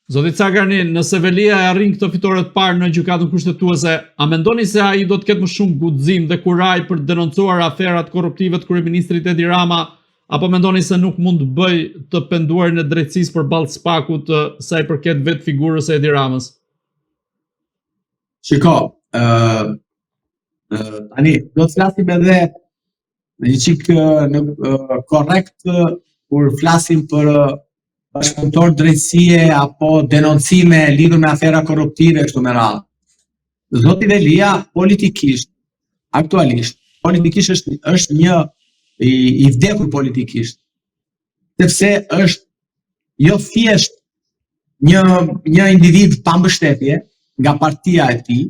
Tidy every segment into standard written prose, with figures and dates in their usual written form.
Zoti Cakrani, nëse Veliaj arrin këtë fitore të parë në Gjykatën Kushtetuese, a mendoni se ai do të ketë më shumë guxim dhe kurajë për të denoncuar aferat korruptive të kryeministrit Edi Rama, apo mendoni se nuk mund të bëjë të penduarin e drejtësisë përballë SPAK-ut sa i përket vetë figurës së Edi Ramës? Shiko, ë uh, uh, tani do të flasim edhe një çik në korrekt kur flasim për bashkëpunëtor drejtësie apo denoncime lidhur me afera korruptive kështu me radhë. Zoti Velia politikisht aktualisht politikisht është është një i, i vdekur politikisht. Sepse është jo thjesht një një individ pa mbështetje nga partia e tij,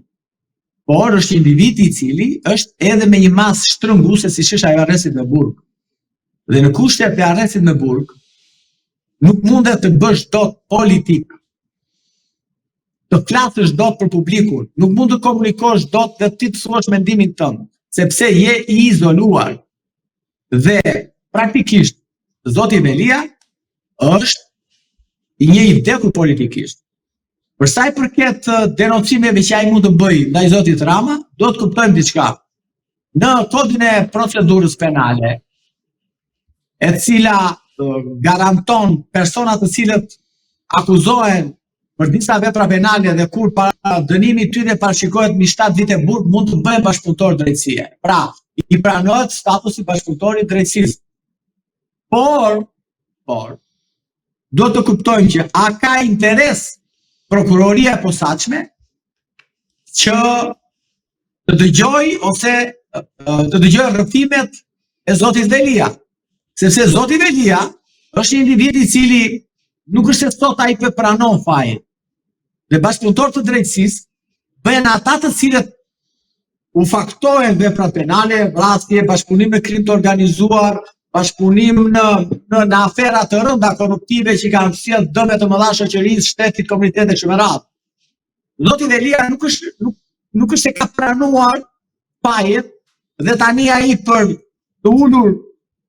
por është një individ i cili është edhe me një masë shtrënguese siç është ajo e arrestit me burg. Dhe në kushtet e arrestit me burg, nuk mundet të bësh dot politikë, të flasësh dot për publikun, nuk mund të komunikosh dot dhe ti të thuash mendimin tënd, sepse je i izoluar. Dhe praktikisht zoti Velia është një i vdekur politikisht. Për sa i përket denoncimeve që ai mund të bëjë ndaj zotit Rama, do të kuptojmë diçka. Në kodin e procedurës penale, e cila garanton persona të cilët akuzohen për disa vepra penale dhe kur para dënimi i tyre parashikohet mbi 7 vite burg, mund të bëhen bashkëpunëtor drejtësie. Pra, i pranohet statusi i bashkëpunëtorit të drejtësisë. Por, por, do të kuptojmë që a ka interes prokuroria e posaçme që të dëgjojë ose të dëgjojë rrëfimet e zotit Velia. Sepse zoti Velia është një individ i cili nuk është se sot ai po pranon fajin. Dhe bashkëpunëtor të drejtësisë bëhen ata të cilët u faktohen veprat penale, vrasje, bashkëpunim në krim të organizuar, bashkëpunim në, në, në afera të rënda korruptive që kanë sjellë dëme të mëdha shoqërisë, shtetit, komunitetit e kështu me radhë. Zoti Velia nuk është nuk, nuk është se ka pranuar fajet dhe tani ai për të ulur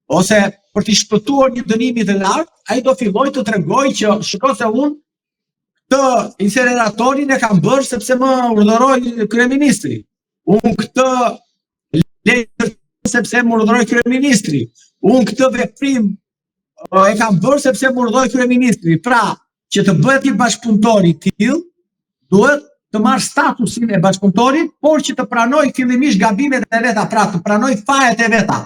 ose për t'i shpëtuar një dënimi të lartë, ai do fillojë të tregojë që shiko se unë këtë inceneratorin e kam bërë sepse më urdhëroi kryeministri. Unë këtë letër sepse më urdhëroi kryeministri. Unë këtë veprim e kam bërë sepse më urdhëroi kryeministri. Pra, që të bëhet një bashkëpunëtor i tillë, duhet të marrë statusin e bashkëpunëtorit, por që të pranojë fillimisht gabimet e veta, pra të pranojë fajet e veta,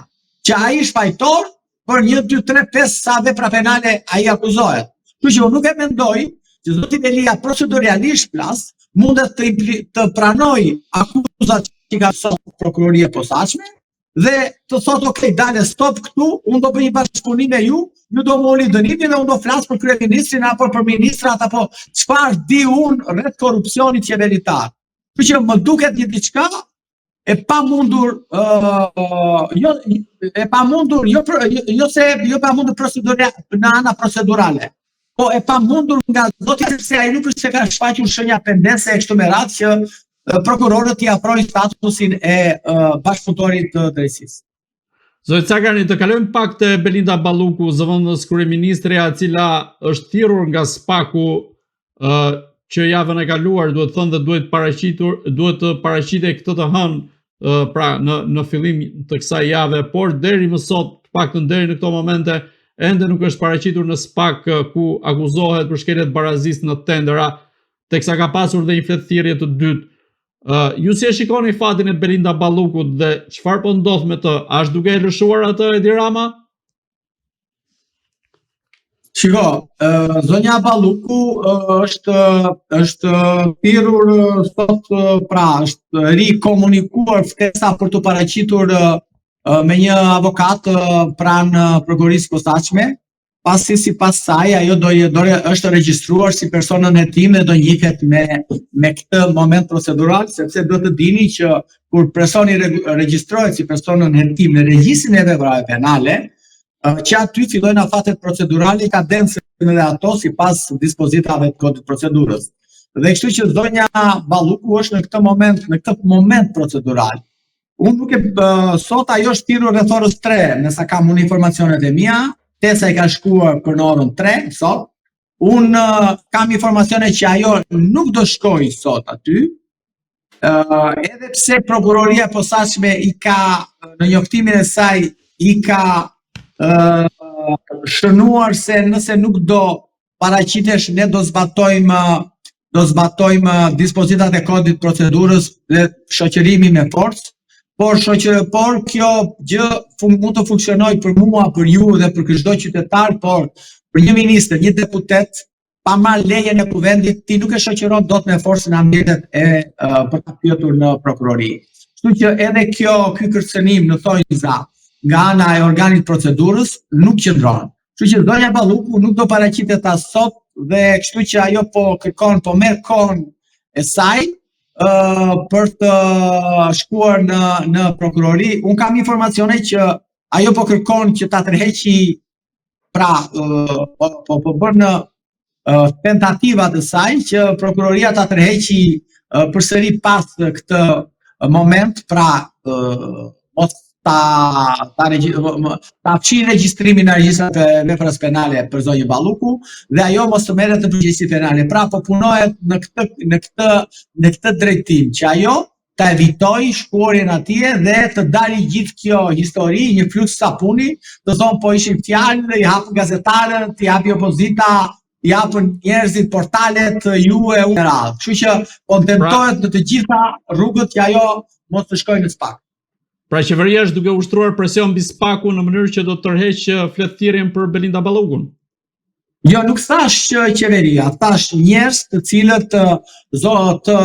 që ai është fajtor për 1 2 3 5 sa vepra penale ai akuzohet. Kështu që unë nuk e mendoj që zoti Velia proceduralisht flas, mundet të të pranojë akuzat që ka sot prokuroria e posaçme dhe të thotë ok, dale stop këtu, unë do bëj një bashkëpunim me ju, ju do më ulni dënimin dhe unë do flas për kryeministrin apo për ministrat apo çfarë di unë rreth korrupsionit qeveritar. Kështu që më duket një diçka e pamundur uh, jo e pamundur jo për, jo, jo se jo e pamundur procedura në ana procedurale. Po e pamundur nga zoti sepse ai nuk është se ka shfaqur shenja pendese e kështu me radhë që prokurorët t'i afrojnë statusin e uh, bashkëpunëtorit të drejtësisë. Zoti Cakrani, të kalojmë pak te Belinda Balluku, zëvendës kryeministrja e cila është thirrur nga SPAK-u uh, që javën e kaluar, duhet thënë dhe duhet paraqitur, duhet të paraqitej këtë të hënë, uh, pra në në fillim të kësaj jave, por deri më sot, të paktën deri në këto momente, ende nuk është paraqitur në SPAK ku akuzohet për shkelje të barazisë në tendera, teksa ka pasur dhe një fletëthirrje të dytë. Uh, ju si e shikoni fatin e Belinda Ballukut dhe çfarë po ndodh me të? A është duke e lëshuar atë Edi Rama? Shiko, uh, zonja Balluku uh, është është thirrur sot pra është rikomunikuar ftesa për t'u paraqitur uh, me një avokat uh, pranë prokurorisë së posaçme pasi sipas saj ajo do do është regjistruar si person nën hetim dhe do njihet me me këtë moment procedural sepse duhet të dini që kur personi regjistrohet si person nën hetim në regjistrin e veprave penale, që aty fillojnë afatet procedurale kadencën edhe ato sipas dispozitave të kodit procedurës. Dhe kështu që zonja Balluku është në këtë moment, në këtë moment procedural. Unë nuk e uh, sot ajo është thirrur rreth orës 3, me sa kam unë informacionet e mia, ftesa i ka shkuar për në orën 3 sot. Unë kam informacione që ajo nuk do shkojë sot aty, uh, edhe pse prokuroria e posaçme i ka në njoftimin e saj i ka uh, shënuar se nëse nuk do paraqitesh ne do zbatojmë do zbatojmë dispozitat e kodit procedurës dhe shoqërimi me forcë, por shoqër por kjo gjë fun, mund të funksionojë për mua, për ju dhe për çdo qytetar, por për një ministër, një deputet pa marrë lejen e kuvendit, ti nuk e shoqëron dot me forcë në ambientet e uh, për ta pyetur në prokurori. Kështu që edhe kjo ky kërcënim në thonjza nga ana e organit procedurës nuk qëndron. Kështu që zonja Balluku nuk do paraqitet as sot dhe kështu që ajo po kërkon, po merr kohën e saj uh, për të shkuar në në prokurori. Unë kam informacione që ajo po kërkon që ta tërheqi pra uh, po po, po bën në uh, tentativa të saj që prokuroria ta tërheqi uh, përsëri pas këtë moment, pra uh, mos ta ta ta fshin regjistrimin në regjistrat e veprës penale për zonjën Balluku dhe ajo mos të merret në përgjegjësi penale. Pra po punohet në këtë në këtë në këtë drejtim që ajo ta evitojë shkuarjen atje dhe të dali gjithë kjo histori, një fluks sapuni, të thonë po ishin fjalë, i hapën gazetarët, i hapi opozita, i hapën njerëzit, portalet, ju e unë radhë. Kështu që po pra- tentohet në të gjitha rrugët që ajo mos të shkojë në SPAK. Pra qeveria është duke ushtruar presion mbi SPAK-un në mënyrë që do të tërheqë fletëthirrjen për Belinda Ballukun. Jo, nuk thash që qeveria, thash njerëz të cilët zo të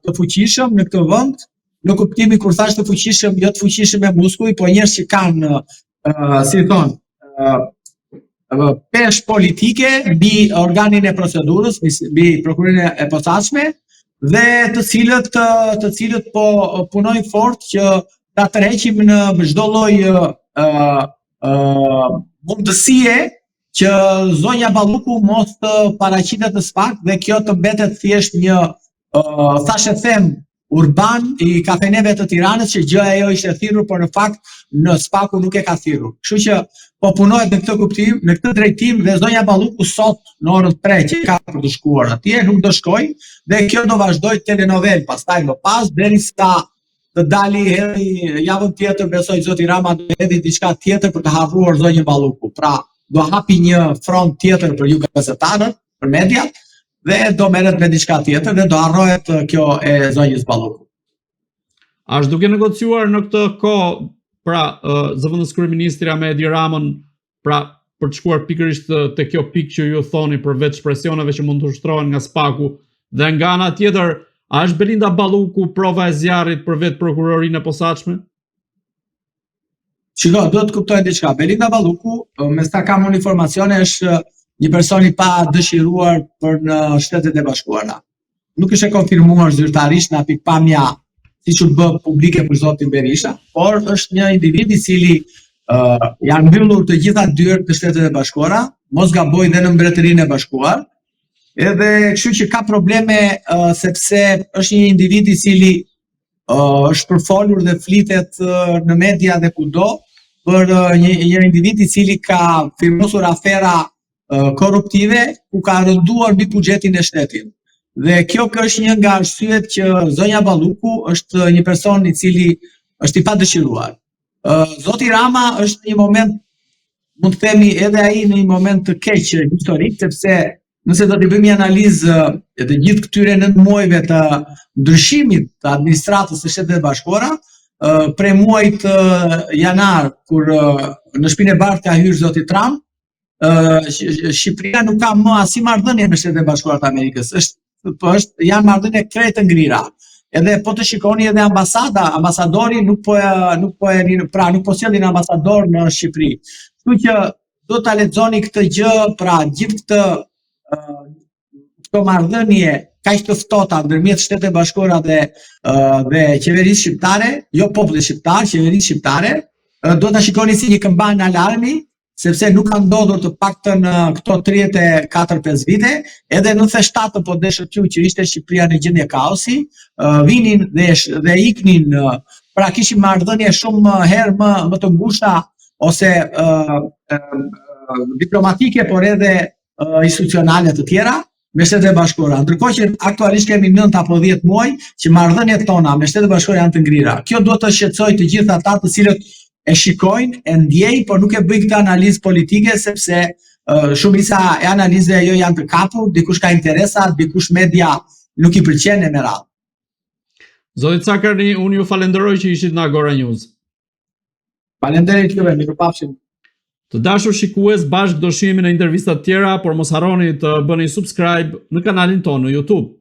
të fuqishëm në këtë vend, në kuptimin kur thash të fuqishëm, jo të fuqishëm me muskuj, po njerëz që kanë uh, si thon, uh, peshë politike mbi organin e procedurës, mbi, mbi prokurorinë e posaçme dhe të cilët të cilët po punojnë fort që ta tërheqim në çdo lloj uh, uh, mundësie që zonja Balluku mos të paraqitet në SPAK dhe kjo të mbetet thjesht një uh, thashethem urban i kafeneve të Tiranës që gjë ajo ishte thirrur, por në fakt në SPAK-u nuk e ka thirrur. Kështu që po punohet në këtë kuptim, në këtë drejtim dhe zonja Balluku sot në orën 3 që ka për të shkuar atje, nuk do shkojë dhe kjo do vazhdojë telenovel pastaj më pas derisa të dali hedhi javën tjetër besoj zoti Rama do hedhi diçka tjetër për të harruar zonjën Balluku. Pra, do hapi një front tjetër për ju gazetarët, për mediat dhe do merret me diçka tjetër dhe do harrohet kjo e zonjës Balluku. A është duke negociuar në këtë kohë, pra zëvendës kryeministrja me Edi Ramën, pra për të shkuar pikërisht te kjo pikë që ju thoni përveç presioneve që mund të ushtrohen nga SPAK-u dhe nga ana tjetër, a është Belinda Balluku prova e zjarrit për vetë prokurorinë e posaçme? Shiko, duhet të kuptojmë diçka. Belinda Balluku, me sa kam unë informacione, është një person i padëshiruar për në Shtetet e Bashkuara. Nuk është e konfirmuar zyrtarisht nga pikëpamja siç u bë publike për zotin Berisha, por është një individ i cili uh, janë mbyllur të gjitha dyert në Shtetet e Bashkuara, mos gaboj dhe në Mbretërinë e Bashkuar. Edhe kështu që ka probleme uh, sepse është një individ i cili uh, është përfolur dhe flitet uh, në media dhe kudo për uh, një një individ i cili ka firmosur afera korruptive ku ka rënduar mbi buxhetin e shtetit. Dhe kjo është një nga arsyet që zonja Balluku është një person i cili është i padëshiruar. Zoti Rama është në një moment, mund të themi edhe ai në një moment të keq historik, sepse nëse do t'i bëjmë një analizë e të gjithë këtyre 9 muajve të ndryshimit të administratës së Shteteve të Bashkuara, prej muajit janar kur në Shtëpinë e Bardhë ka hyrë zoti Trump, Shqipëria nuk ka më asnjë marrëdhënie me Shtetet e Bashkuara të Amerikës. Është po është janë marrëdhënie krejt të ngrira. Edhe po të shikoni edhe ambasada, ambasadori nuk po e nuk po e pra nuk po sjellin ambasador në Shqipëri. Kështu që do ta lexoni këtë gjë, pra gjithë këtë këto marrëdhënie kaq të ftohta ndërmjet Shteteve të Bashkuara dhe dhe qeverisë shqiptare, jo popullit shqiptar, qeverisë shqiptare, do ta shikoni si një këmbanë alarmi sepse nuk ka ndodhur të paktën në këto 34-5 vite, edhe në 97 po deshët ju që ishte Shqipëria në gjendje kaosi, vinin dhe dhe iknin, pra kishim marrëdhënie shumë herë më më të ngushta ose uh, uh, diplomatike, por edhe. uh, institucionale të tjera me Shtetet e Bashkuara. Ndërkohë që aktualisht kemi 9 apo 10 muaj që marrëdhëniet tona me Shtetet e Bashkuara janë të ngrira. Kjo duhet të shqetësojë të gjithë ata të cilët e shikojnë, e ndjejnë, por nuk e bëjnë këtë analizë politike sepse uh, shumica e analizave jo janë të kapur, dikush ka interesa, dikush media nuk i pëlqen e me radhë. Zoti Cakrani, unë ju falenderoj që ishit në Agora News. Faleminderit juve, mirupafshim. Të dashur shikues, bashkë do shihemi në intervista të tjera, por mos harroni të bëni subscribe në kanalin tonë në YouTube.